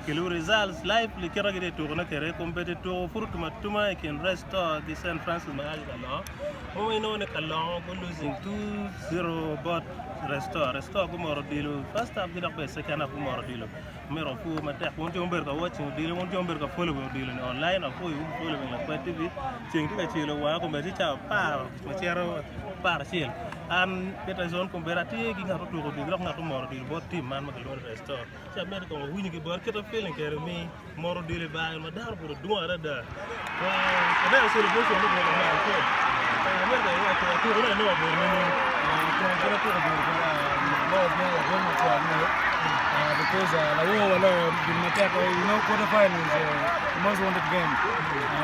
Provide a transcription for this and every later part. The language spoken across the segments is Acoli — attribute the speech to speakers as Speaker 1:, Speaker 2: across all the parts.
Speaker 1: Kelo results live li kita gitye tuko ne kede kombeddi tuko pud otum atuma i kin Restore ki St Francis ma ki Kalongo mo inongo ni Kalongo gu losing 2-0 bot Restore. Restore gumoro odilo first half ki dok bene second half gumoro odilo. Omyero wapur matek wun jo mubedo ka watching odilo wun jo mubedo ka following odilo ni online apwoyo wu following Lakwed TV ceng tye ka celo wanga kombeddi tye cawa apar ma cito 11 an Peterson kombeddi atye ki ngat otuko odilo ki dok ngat omoro odilo bot team man ma kilwongo ni Restore. Ci amito kong awinyo ki bot kit ma feeling kwede mi moro odilo i bar ma dano obedo dwong adada. Aneno celebration me golo man so amito kong iwac wa tuko ne nongo obedo nining?
Speaker 2: Tuko kit ma tuko obedo kwede nongo obedo agweng makwar nyo because lawor waloyo gin matek you know quarter final is the most wanted game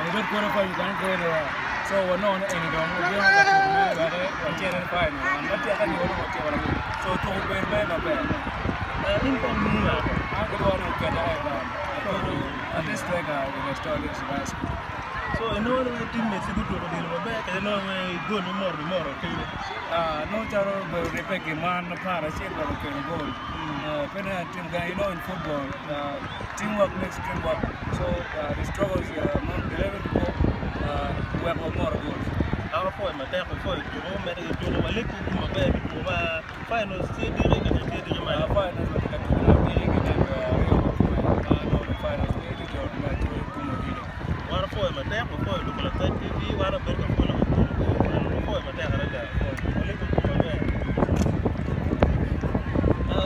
Speaker 2: without quarter final you cannot go anywhere so wanongo ni eni dong obino ka tuko me wek wacit i final and matek ni wanongo watyeko so tuko obedo mere maber.
Speaker 1: In kong nongo nga kong?
Speaker 2: An gilwonga ni Oketa Ivan, atuko at striker i Restore Leadership High School.
Speaker 1: So inongo ni wai teammates gutuko odilo maber kede inongo ni wai goal me moro moro kene?
Speaker 2: Ah, nongo calo obedo ribbe ki wan apar acel bene okelo goal. Pe ni team gang, you know in football, uh, teamwork makes dream work. So uh, the struggles uh, among the 11 people uh, weko wamoro goals.
Speaker 1: An apwoyo matek apwoyo tuko medde ki tuko waleko gum maber pi tuko ma Finals tye diki kede tye diki malo.
Speaker 2: Finals watye ka tuko diki ki namba aryo kikome ma nongo finals tye ki jo me Acholi tumo odilo.
Speaker 1: Wan wapwoyo matek, wapwoyo lubo Lakwed TV, wan wabedo ka pwonyo tuko wan wapwoyo matek adada, walego gum maber.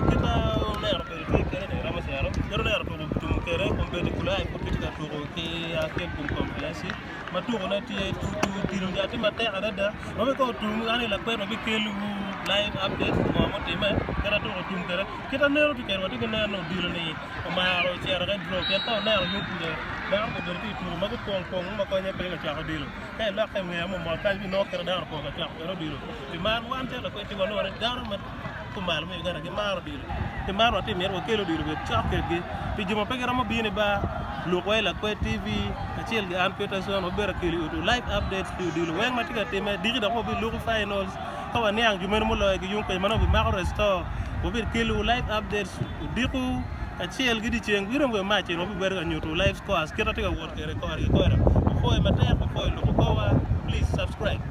Speaker 1: Kit ma onero obedo tye kwede ni romo cito, kit onero tuko tum kwede kombeddi Kulai pud gitye ka tuko ki Akelkum Comprehensive. ma tukone tye tutu ja tye matek adada ma bene ka otum an aye lakwed ma bikelowu live update ngo mutimme kit ma tuko otum kwede kit aneno tye kwede watye ki neno odilo ni omaro ocito ki draw pien ka oneno yung kuca dano gubedo tye ka tuko ma gupong pong ma konye pe ka cwako odilo ka ilokke i ngeye mot kany binongo kit ma dano opong ka cwako kwede odilo pi man wan calo lakwed tye wanongo ni dano ma kumalo me Uganda gimaro odilo pi man watye myero wakel odilo obed cok kwedgi pi jo ma pe giromo bino i bar luk wa i Lakwed TV kacel ki an Peterson wabedo ka kelo itwu live updates pi odilo weng ma tye ka timme diki dok wabiluko finals ka waniang jo meno muloyo ki yung kwede ma nongo bimako restore wabikelo live updates odiko kacel ki dyeceng bino wa mac eni wabibedo ka nyuto live scores kit ma tye ka wot kwede kore ki kore wapwoyo matek wapwoyo luko korwa please subscribe.